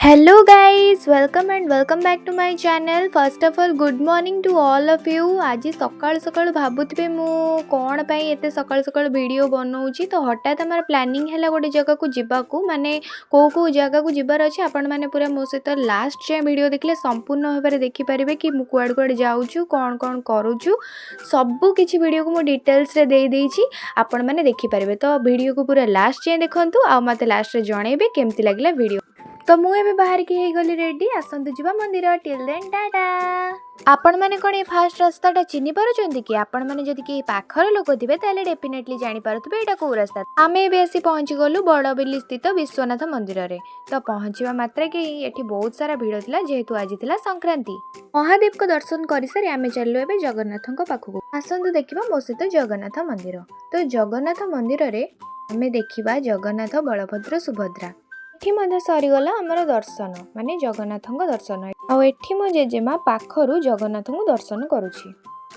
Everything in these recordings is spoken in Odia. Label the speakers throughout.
Speaker 1: Hello guys, welcome and welcome back to my channel. First of all, good morning to all of you. ଆଜି ସକାଳୁ ସକାଳୁ ଭାବୁଥିବେ ମୁଁ କ'ଣ ପାଇଁ ଏତେ ସକାଳୁ ସକାଳୁ ଭିଡ଼ିଓ ବନଉଛି। ତ ହଠାତ୍ ଆମର ପ୍ଲାନିଂ ହେଲା ଗୋଟେ ଜାଗାକୁ ଯିବାକୁ। ମାନେ କେଉଁ କେଉଁ ଜାଗାକୁ ଯିବାର ଅଛି, ଆପଣମାନେ ପୁରା ମୋ ସହିତ ଲାଷ୍ଟ ଯାଏଁ ଭିଡ଼ିଓ ଦେଖିଲେ ସମ୍ପୂର୍ଣ୍ଣ ଭାବରେ ଦେଖିପାରିବେ କି ମୁଁ କୁଆଡ଼େ କୁଆଡ଼େ ଯାଉଛୁ, କ'ଣ କ'ଣ କରୁଛୁ। ସବୁ କିଛି ଭିଡ଼ିଓକୁ ମୁଁ ଡିଟେଲ୍ସରେ ଦେଇଦେଇଛି, ଆପଣମାନେ ଦେଖିପାରିବେ। ତ ଭିଡ଼ିଓକୁ ପୁରା ଲାଷ୍ଟ ଯାଏଁ ଦେଖନ୍ତୁ ଆଉ ମୋତେ ଲାଷ୍ଟରେ ଜଣେଇବେ କେମିତି ଲାଗିଲା ଭିଡ଼ିଓ। ତ ମୁଁ ଏବେ ବାହାରିକି ହେଇଗଲି ରେଡ଼ି। ଆସନ୍ତୁ ଯିବା ମନ୍ଦିର। Till then, Tata. ଆପଣମାନେ କ'ଣ ଏ ଫାଷ୍ଟ ରାସ୍ତାଟା ଚିହ୍ନି ପାରୁଛନ୍ତି କି? ଆପଣମାନେ ଯଦି କେହି ପାଖର ଲୋକ ଥିବେ, ତାହେଲେ ଡେଫିନେଟଲି ଜାଣିପାରୁଥିବେ ଏଇଟା କେଉଁ ରାସ୍ତା। ଆମେ ଏବେ ଆସି ପହଞ୍ଚିଗଲୁ ବଡ଼ବିଲି ସ୍ଥିତ ବିଶ୍ୱନାଥ ମନ୍ଦିରରେ। ତ ପହଞ୍ଚିବା ମାତ୍ରକେ ହିଁ ଏଠି ବହୁତ ସାରା ଭିଡ଼ ଥିଲା, ଯେହେତୁ ଆଜି ଥିଲା ସଂକ୍ରାନ୍ତି। ମହାଦେବଙ୍କ ଦର୍ଶନ କରିସାରି ଆମେ ଚାଲିଲୁ ଏବେ ଜଗନ୍ନାଥଙ୍କ ପାଖକୁ। ଆସନ୍ତୁ ଦେଖିବା ମୋ ସହିତ ଜଗନ୍ନାଥ ମନ୍ଦିର। ତ ଜଗନ୍ନାଥ ମନ୍ଦିରରେ ଆମେ ଦେଖିବା ଜଗନ୍ନାଥ, ବଳଭଦ୍ର, ସୁଭଦ୍ରା। ଏଠି ମଧ୍ୟ ସରିଗଲା ଆମର ଦର୍ଶନ, ମାନେ ଜଗନ୍ନାଥଙ୍କ ଦର୍ଶନ। ଆଉ ଏଠି ମୋ ଜେଜେମା ପାଖରୁ ଜଗନ୍ନାଥଙ୍କୁ ଦର୍ଶନ କରୁଛି।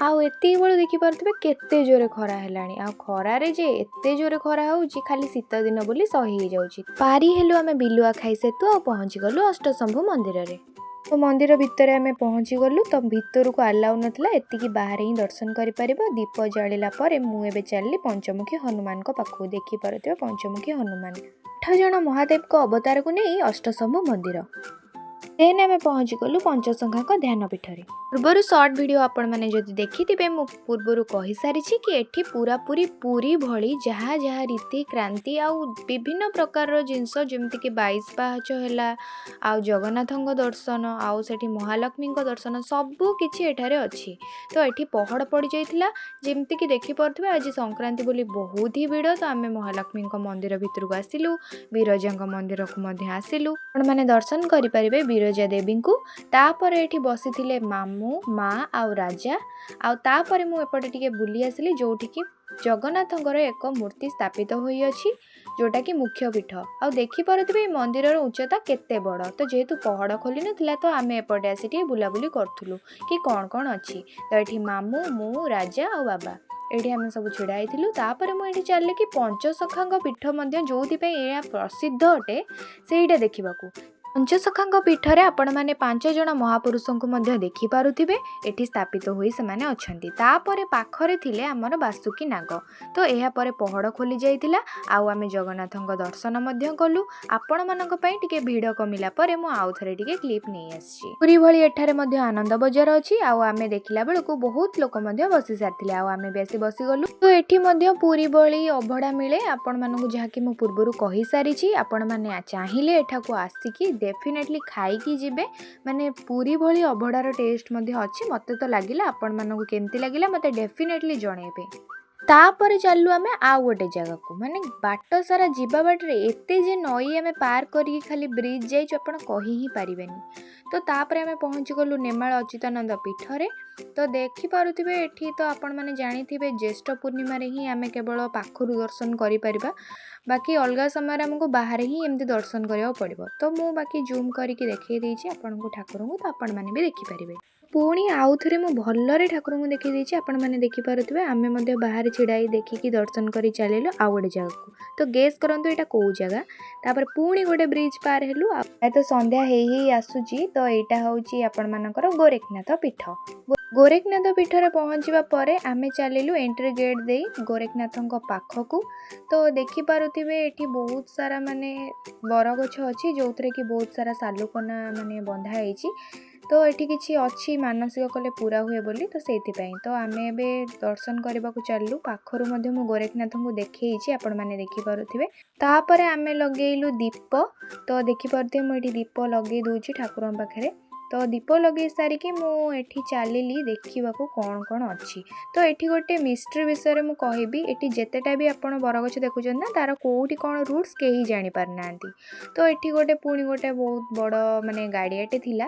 Speaker 1: ଆଉ ଏତିକି ବେଳୁ ଦେଖିପାରୁଥିବେ କେତେ ଜୋରେ ଖରା ହେଲାଣି। ଆଉ ଖରାରେ ଯେ ଏତେ ଜୋରେ ଖରା ହେଉଛି, ଖାଲି ଶୀତ ଦିନ ବୋଲି ସହି ହେଇଯାଉଛି। ପାରି ହେଲୁ ଆମେ ବିଲୁଆ ଖାଇ ସେତୁ ଆଉ ପହଞ୍ଚିଗଲୁ ଅଷ୍ଟଶମ୍ଭୁ ମନ୍ଦିରରେ। ତ ମନ୍ଦିର ଭିତରେ ଆମେ ପହଞ୍ଚିଗଲୁ। ତ ଭିତରକୁ ଆଲାଉ ନଥିଲା, ଏତିକି ବାହାରେ ହିଁ ଦର୍ଶନ କରିପାରିବ। ଦୀପ ଜାଳିଲା ପରେ ମୁଁ ଏବେ ଚାଲିଲି ପଞ୍ଚମୁଖୀ ହନୁମାନଙ୍କ ପାଖକୁ। ଦେଖିପାରୁଥିବେ ପଞ୍ଚମୁଖୀ ହନୁମାନ। 8 ଜଣ ମହାଦେବଙ୍କ ଅବତାରକୁ ନେଇ ଅଷ୍ଟଶମ୍ଭୁ ମନ୍ଦିର। ଦେନ୍ ଆମେ ପହଞ୍ଚିଗଲୁ ପଞ୍ଚସଖାଙ୍କ ଧ୍ୟାନ ପୀଠରେ। ପୂର୍ବରୁ ସର୍ଟ ଭିଡ଼ିଓ ଆପଣମାନେ ଯଦି ଦେଖିଥିବେ, ମୁଁ ପୂର୍ବରୁ କହିସାରିଛି କି ଏଠି ପୁରାପୁରି ପୁରୀ ଭଳି ଯାହା ଯାହା ରୀତି କ୍ରାନ୍ତି ଆଉ ବିଭିନ୍ନ ପ୍ରକାରର ଜିନିଷ, ଯେମିତିକି 22 ପାହାଚ ହେଲା, ଆଉ ଜଗନ୍ନାଥଙ୍କ ଦର୍ଶନ, ଆଉ ସେଠି ମହାଲକ୍ଷ୍ମୀଙ୍କ ଦର୍ଶନ, ସବୁ କିଛି ଏଠାରେ ଅଛି। ତ ଏଠି ପହଡ଼ ପଡ଼ିଯାଇଥିଲା। ଯେମିତିକି ଦେଖିପାରୁଥିବେ, ଆଜି ସଂକ୍ରାନ୍ତି ବୋଲି ବହୁତ ହି ଭିଡ଼। ତ ଆମେ ମହାଲକ୍ଷ୍ମୀଙ୍କ ମନ୍ଦିର ଭିତରକୁ ଆସିଲୁ, ବିରଜାଙ୍କ ମନ୍ଦିରକୁ ମଧ୍ୟ ଆସିଲୁ। ଆପଣମାନେ ଦର୍ଶନ କରିପାରିବେ ବିରଜା ଦେବୀଙ୍କୁ। ତାପରେ ଏଠି ବସିଥିଲେ ମାମୁଁ, ମା ଆଉ ରାଜା। ଆଉ ତାପରେ ମୁଁ ଏପଟେ ଟିକେ ବୁଲି ଆସିଲି, ଯେଉଁଠିକି ଜଗନ୍ନାଥଙ୍କର ଏକ ମୂର୍ତ୍ତି ସ୍ଥାପିତ ହୋଇଅଛି, ଯେଉଁଟାକି ମୁଖ୍ୟ ପୀଠ। ଆଉ ଦେଖିପାରୁଥିବେ ଏଇ ମନ୍ଦିରର ଉଚ୍ଚତା କେତେ ବଡ଼। ତ ଯେହେତୁ ପହଡ଼ ଖୋଲି ନଥିଲା, ତ ଆମେ ଏପଟେ ଆସି ଟିକେ ବୁଲାବୁଲି କରୁଥିଲୁ କି କ'ଣ କ'ଣ ଅଛି। ତ ଏଠି ମାମୁଁ, ମୁଁ, ରାଜା ଆଉ ବାବା, ଏଇଠି ଆମେ ସବୁ ଛିଡ଼ା ହେଇଥିଲୁ। ତାପରେ ମୁଁ ଏଠି ଚାଲିଲି କି ପଞ୍ଚସଖାଙ୍କ ପୀଠ ମଧ୍ୟ ଯେଉଁଥିପାଇଁ ଏହା ପ୍ରସିଦ୍ଧ ଅଟେ, ସେଇଟା ଦେଖିବାକୁ। ପଞ୍ଚସଖାଙ୍କ ପୀଠରେ ଆପଣମାନେ 5 ଜଣ ମହାପୁରୁଷଙ୍କୁ ମଧ୍ୟ ଦେଖିପାରୁଥିବେ, ଏଠି ସ୍ଥାପିତ ହୋଇ ସେମାନେ ଅଛନ୍ତି। ତାପରେ ପାଖରେ ଥିଲେ ଆମର ବାସୁକି ନାଗ। ତ ଏହାପରେ ପହଡ଼ ଖୋଲି ଯାଇଥିଲା ଆଉ ଆମେ ଜଗନ୍ନାଥଙ୍କ ଦର୍ଶନ ମଧ୍ୟ କଲୁ। ଆପଣମାନଙ୍କ ପାଇଁ ଟିକେ ଭିଡ଼ କମିଲା ପରେ ମୁଁ ଆଉ ଥରେ ଟିକେ କ୍ଲିପ୍ ନେଇ ଆସିଛି। ପୁରୀ ଭଳି ଏଠାରେ ମଧ୍ୟ ଆନନ୍ଦ ବଜାର ଅଛି। ଆଉ ଆମେ ଦେଖିଲା ବେଳକୁ ବହୁତ ଲୋକ ମଧ୍ୟ ବସି ସାରିଥିଲେ ଆଉ ଆମେ ବି ଆସି ବସିଗଲୁ। ତ ଏଠି ମଧ୍ୟ ପୁରୀ ଭଳି ଅଭଡ଼ା ମିଳେ ଆପଣମାନଙ୍କୁ, ଯାହାକି ମୁଁ ପୂର୍ବରୁ କହିସାରିଛି। ଆପଣମାନେ ଚାହିଁଲେ ଏଠାକୁ ଆସିକି ଡେଫିନେଟଲି ଖାଇକି ଯିବେ। ମାନେ ପୁରୀ ଭଳି ଅଭଡ଼ାର ଟେଷ୍ଟ ମଧ୍ୟ ଅଛି, ମୋତେ ତ ଲାଗିଲା। ଆପଣମାନଙ୍କୁ କେମିତି ଲାଗିଲା, ମୋତେ ଡେଫିନେଟଲି ଜଣେଇବେ। ତାପରେ ଚାଲିଲୁ ଆମେ ଆଉ ଗୋଟେ ଜାଗାକୁ। ମାନେ ବାଟ ସାରା ଯିବା ବାଟରେ ଏତେ ଯେ ନଈ ଆମେ ପାର କରିକି ଖାଲି ବ୍ରିଜ୍ ଯାଇଛୁ, ଆପଣ କହି ହିଁ ପାରିବେନି। ତ ତାପରେ ଆମେ ପହଞ୍ଚିଗଲୁ ନେମାଳ ଅଚ୍ୟୁତାନନ୍ଦ ପୀଠରେ। ତ ଦେଖିପାରୁଥିବେ ଏଠି, ତ ଆପଣମାନେ ଜାଣିଥିବେ, ଜ୍ୟେଷ୍ଠ ପୂର୍ଣ୍ଣିମାରେ ହିଁ ଆମେ କେବଳ ପାଖରୁ ଦର୍ଶନ କରିପାରିବା। ବାକି ଅଲଗା ସମୟରେ ଆମକୁ ବାହାରେ ହିଁ ଏମିତି ଦର୍ଶନ କରିବାକୁ ପଡ଼ିବ। ତ ମୁଁ ବାକି ଜୁମ୍ କରିକି ଦେଖେଇ ଦେଇଛି ଆପଣଙ୍କୁ ଠାକୁରଙ୍କୁ, ତ ଆପଣମାନେ ବି ଦେଖିପାରିବେ। ପୁଣି ଆଉ ଥରେ ମୁଁ ଭଲରେ ଠାକୁରଙ୍କୁ ଦେଖେଇ ଦେଇଛି, ଆପଣମାନେ ଦେଖିପାରୁଥିବେ। ଆମେ ମଧ୍ୟ ବାହାରେ ଛିଡ଼ା ହେଇ ଦେଖିକି ଦର୍ଶନ କରି ଚାଲିଲୁ ଆଉ ଗୋଟେ ଜାଗାକୁ। ତ ଗେସ୍ କରନ୍ତୁ ଏଇଟା କେଉଁ ଜାଗା। ତାପରେ ପୁଣି ଗୋଟେ ବ୍ରିଜ୍ ପାର ହେଲୁ। ଆଉ ତ ସନ୍ଧ୍ୟା ହେଇ ହେଇ ଆସୁଛି। ତ ଏଇଟା ହେଉଛି ଆପଣମାନଙ୍କର ଗୋରେଖନାଥ ପୀଠ। ଗୋରେଖନାଥ ପୀଠରେ ପହଞ୍ଚିବା ପରେ ଆମେ ଚାଲିଲୁ ଏଣ୍ଟ୍ରି ଗେଟ୍ ଦେଇ ଗୋରେଖନାଥଙ୍କ ପାଖକୁ। ତ ଦେଖିପାରୁଥିବେ ଏଠି ବହୁତ ସାରା ମାନେ ବରଗଛ ଅଛି, ଯେଉଁଥିରେ କି ବହୁତ ସାରା ସାଲୁକନା ମାନେ ବନ୍ଧା ହେଇଛି। ତ ଏଠି କିଛି ଅଛି, ମାନସିକ କଲେ ପୁରା ହୁଏ ବୋଲି, ତ ସେଇଥିପାଇଁ। ତ ଆମେ ଏବେ ଦର୍ଶନ କରିବାକୁ ଚାଲିଲୁ। ପାଖରୁ ମଧ୍ୟ ମୁଁ ଗୋରେଖନାଥଙ୍କୁ ଦେଖେଇଛି, ଆପଣମାନେ ଦେଖିପାରୁଥିବେ। ତାପରେ ଆମେ ଲଗେଇଲୁ ଦୀପ। ତ ଦେଖିପାରୁଥିବେ, ମୁଁ ଏଠି ଦୀପ ଲଗେଇ ଦେଉଛି ଠାକୁରଙ୍କ ପାଖରେ। ତ ଦୀପ ଲଗେଇ ସାରିକି ମୁଁ ଏଠି ଚାଲିଲି ଦେଖିବାକୁ କ'ଣ କ'ଣ ଅଛି। ତ ଏଠି ଗୋଟେ ମିଷ୍ଟ୍ରି ବିଷୟରେ ମୁଁ କହିବି। ଏଠି ଯେତେଟା ବି ଆପଣ ବରଗଛ ଦେଖୁଛନ୍ତି ନା, ତାର କେଉଁଠି କ'ଣ ରୁଟ୍ସ କେହି ଜାଣିପାରୁନାହାନ୍ତି। ତ ଏଠି ଗୋଟେ ପୁଣି ଗୋଟେ ବହୁତ ବଡ଼ ମାନେ ଗାଡ଼ିଆଟେ ଥିଲା,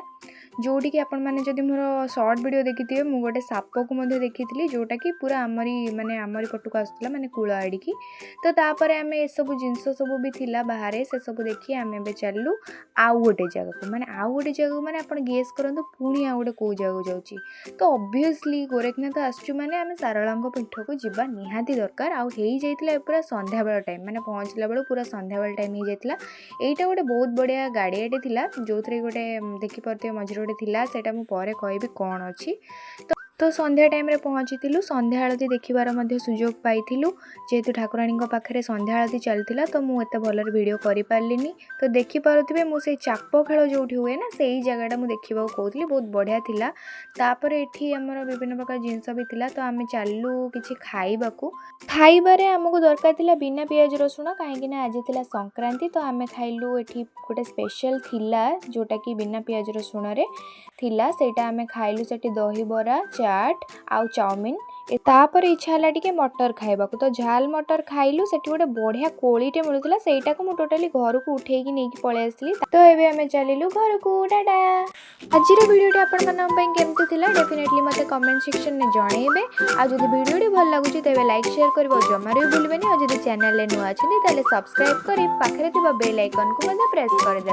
Speaker 1: ଯେଉଁଠିକି ଆପଣମାନେ ଯଦି ମୋର ସର୍ଟ ଭିଡ଼ିଓ ଦେଖିଥିବେ, ମୁଁ ଗୋଟେ ସାପକୁ ମଧ୍ୟ ଦେଖିଥିଲି, ଯେଉଁଟାକି ପୁରା ଆମରି ମାନେ ଆମରି ପଟକୁ ଆସୁଥିଲା, ମାନେ କୂଳ ଆଡ଼ିକି। ତ ତାପରେ ଆମେ ଏସବୁ ଜିନିଷ ସବୁ ବି ଥିଲା ବାହାରେ, ସେସବୁ ଦେଖି ଆମେ ଏବେ ଚାଲିଲୁ ଆଉ ଗୋଟେ ଜାଗାକୁ। ମାନେ ଆଉ ଗୋଟେ ଜାଗାକୁ ମାନେ ଆପଣ ଗେସ୍ କରନ୍ତୁ ପୁଣି ଆଉ ଗୋଟେ କେଉଁ ଜାଗାକୁ ଯାଉଛି। ତ ଅବଭିୟସଲି ଗୋରେଖନାଥ ଆସିଛୁ ମାନେ ଆମେ ଶାରଳାଙ୍କ ପୀଠକୁ ଯିବା ନିହାତି ଦରକାର। ଆଉ ହେଇଯାଇଥିଲା ଏ ପୁରା ସନ୍ଧ୍ୟାବେଳ ଟାଇମ୍, ମାନେ ପହଞ୍ଚିଲା ବେଳକୁ ପୁରା ସନ୍ଧ୍ୟାବେଳ ଟାଇମ୍ ହେଇଯାଇଥିଲା। ଏଇଟା ଗୋଟେ ବହୁତ ବଢ଼ିଆ ଗାଡ଼ିଆଟେ ଥିଲା, ଯେଉଁଥିରେ ଗୋଟେ ଦେଖିପାରୁଥିବେ ମଝିରେ ଗୋଟେ ଥିଲା, ସେଇଟା ମୁଁ ପରେ କହିବି କ'ଣ ଅଛି। ତ ସନ୍ଧ୍ୟା ଟାଇମ୍ରେ ପହଞ୍ଚିଥିଲୁ। ସନ୍ଧ୍ୟା ଆଳତି ଦେଖିବାର ମଧ୍ୟ ସୁଯୋଗ ପାଇଥିଲୁ। ଯେହେତୁ ଠାକୁରାଣୀଙ୍କ ପାଖରେ ସନ୍ଧ୍ୟା ଆଳତି ଚାଲିଥିଲା, ତ ମୁଁ ଏତେ ଭଲରେ ଭିଡ଼ିଓ କରିପାରିଲିନି। ତ ଦେଖିପାରୁଥିବେ, ମୁଁ ସେଇ ଚାପ ଖେଳ ଯେଉଁଠି ହୁଏ ନା, ସେଇ ଜାଗାଟା ମୁଁ ଦେଖିବାକୁ କହୁଥିଲି, ବହୁତ ବଢ଼ିଆ ଥିଲା। ତାପରେ ଏଠି ଆମର ବିଭିନ୍ନ ପ୍ରକାର ଜିନିଷ ବି ଥିଲା। ତ ଆମେ ଚାଲିଲୁ କିଛି ଖାଇବାକୁ। ଖାଇବାରେ ଆମକୁ ଦରକାର ଥିଲା ବିନା ପିଆଜ ରସୁଣ, କାହିଁକି ନା ଆଜି ଥିଲା ସଂକ୍ରାନ୍ତି। ତ ଆମେ ଖାଇଲୁ। ଏଠି ଗୋଟେ ସ୍ପେଶାଲ ଥିଲା, ଯେଉଁଟାକି ବିନା ପିଆଜ ରସୁଣରେ ଥିଲା, ସେଇଟା ଆମେ ଖାଇଲୁ। ସେଠି ଦହିବରା, ଚାଟ୍ ଆଉ ଚାଉମିନ୍। ତାପରେ ଇଚ୍ଛା ହେଲା ଟିକେ ମଟର ଖାଇବାକୁ, ତ ଝାଲ ମଟର ଖାଇଲୁ। ସେଠି ଗୋଟେ ବଢ଼ିଆ କୋଳିଟେ ମିଳୁଥିଲା, ସେଇଟାକୁ ମୁଁ ଟୋଟାଲି ଘରକୁ ଉଠେଇକି ନେଇକି ପଳେଇ ଆସିଲି। ତ ଏବେ ଆମେ ଚାଲିଲୁ ଘରକୁ। ଟାଟା। ଆଜିର ଭିଡ଼ିଓଟି ଆପଣମାନଙ୍କ ପାଇଁ କେମିତି ଥିଲା, ଡେଫିନେଟଲି ମୋତେ କମେଣ୍ଟ ସେକ୍ସନରେ ଜଣେଇବେ। ଆଉ ଯଦି ଭିଡ଼ିଓଟି ଭଲ ଲାଗୁଛି, ତେବେ ଲାଇକ୍, ସେୟାର କରିବାକୁ ଜମାରୁ ବି ଭୁଲିବେନି। ଆଉ ଯଦି ଚ୍ୟାନେଲରେ ନୂଆ ଅଛନ୍ତି, ତାହେଲେ ସବସ୍କ୍ରାଇବ୍ କରି ପାଖରେ ଥିବା ବେଲ୍ ଆଇକନ୍କୁ ମଧ୍ୟ ପ୍ରେସ୍ କରିଦେବେ।